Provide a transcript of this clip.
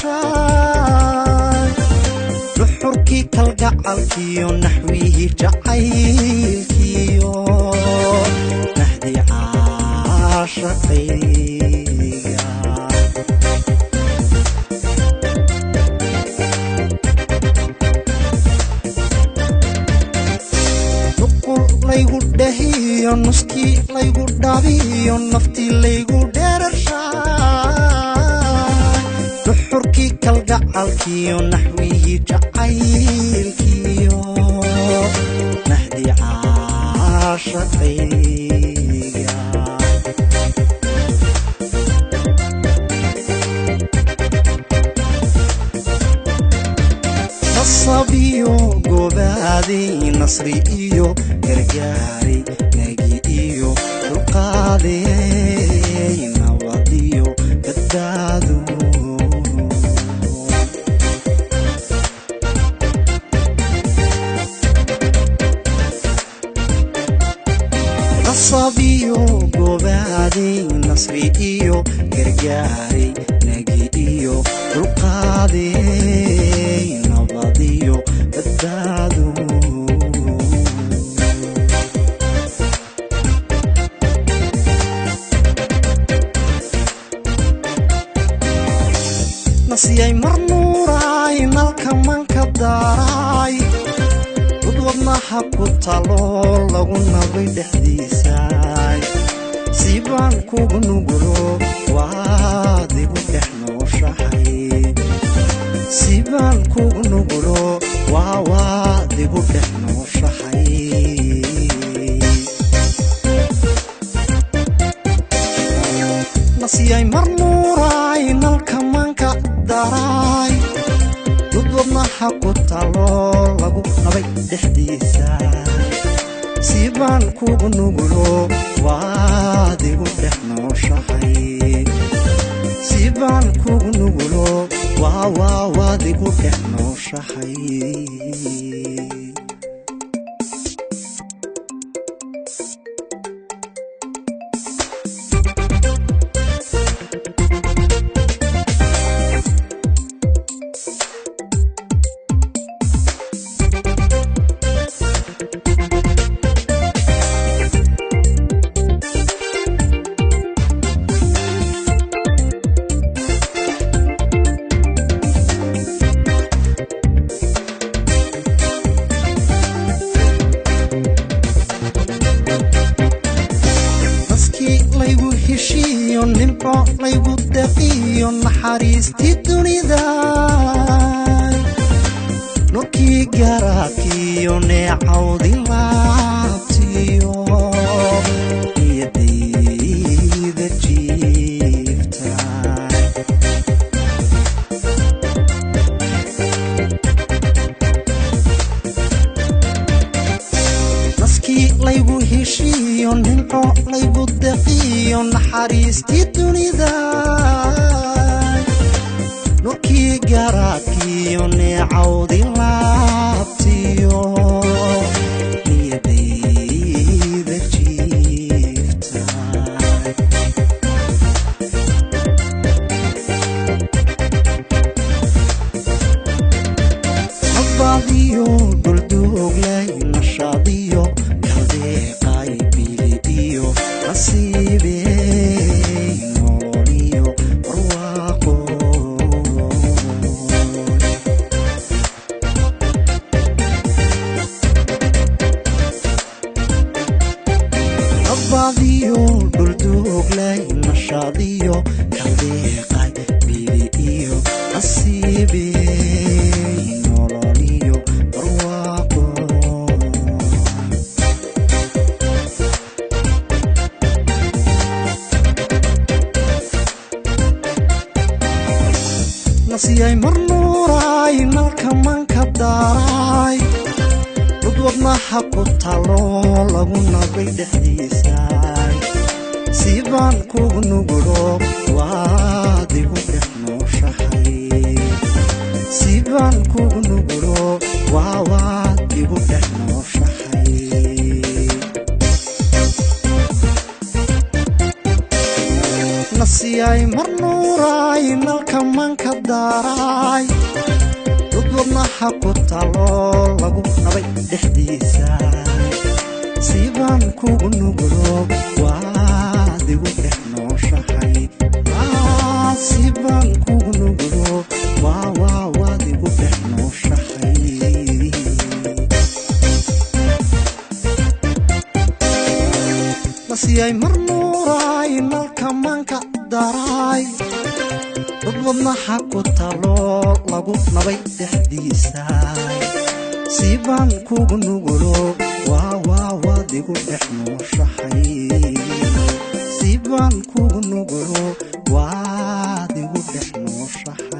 dheerarshaay nuxurkii kalgacalkiyo naxwihii jacaylkiyo naxdii caashaqayga nuqul laygu dhahiyo nuskii laygu dhabiyo naftii laygu dheerarshaay nuxurkii kalgacalkiyo naxwihii jacaylkiyo naxdii caashaqayga nasabiyo gobaadey nasri iyo gargaari nagi iyo dulqaadey nabadiyo badbaado nasabiyo gobaadey nasri iyo gargaari nagi iyo dulqaadey nabadiyo badbaado nasiyay mar nuuraay nalka manka daaraay dudwadnaha ku talo lagu nabay dhexdiisaay siibaan kugu nugulo waad igu dhex nooshahay siibaan kugu nugulo waa waad igu dhex nooshahay nasiyay mar nuuraay nalka manka daaraay dudwadnaha ku talo lagu nabay dhexdiisa siibaan kugu nugulo waad igu dhex nooshahay siibaan kugu nugulo waa waa waad igu dhex nooshahay naskii laygu heshiiyo nimco laygu deqiyo naxariistii dunida nurkii garaadkiyo neecawdi laabtiyo niyadayda jiifta naskii laygu heshiiyo nimco laygu deqiyo naxariistii dunida nurkii garaadkiyo neecawdi laabtiyo niyadayda jiifta nabadiyo dhulduuglay nashaadiyo kaldeeqay bili iyo nasiibey nololiyo barwaaqo nabadiyo dhulduuglay nashaadiyo kaldeeqay bili iyo nasiibey nololiyo barwaaqo nasiyay mar nuuraay nalka manka daaraay dudwadnaha ku talo lagu nabay dhexdiisaay siibaan kugu nugulo waad igu dhex nooshahay siibaan kugu nugulo waa waad igu dhex nooshahay nasiyay mar nuuraay nalka manka daaraay, dad wadnaha ku talo lagu nabay dhexdiisa. Siibaan kugu nugulo, waad igu dhex nooshahay. Siibaan kugu nugulo, waa waad igu dhex nooshahay. Nasiyay mar nuuraay, nalka maanka daraay, dad wadnaha ku talo lagu nabay dhexdiisa. Siibaan kugu nugulo, waa waad igu dhex nooshahay. Siibaan kugu nugulo, waad igu dhex nooshahay.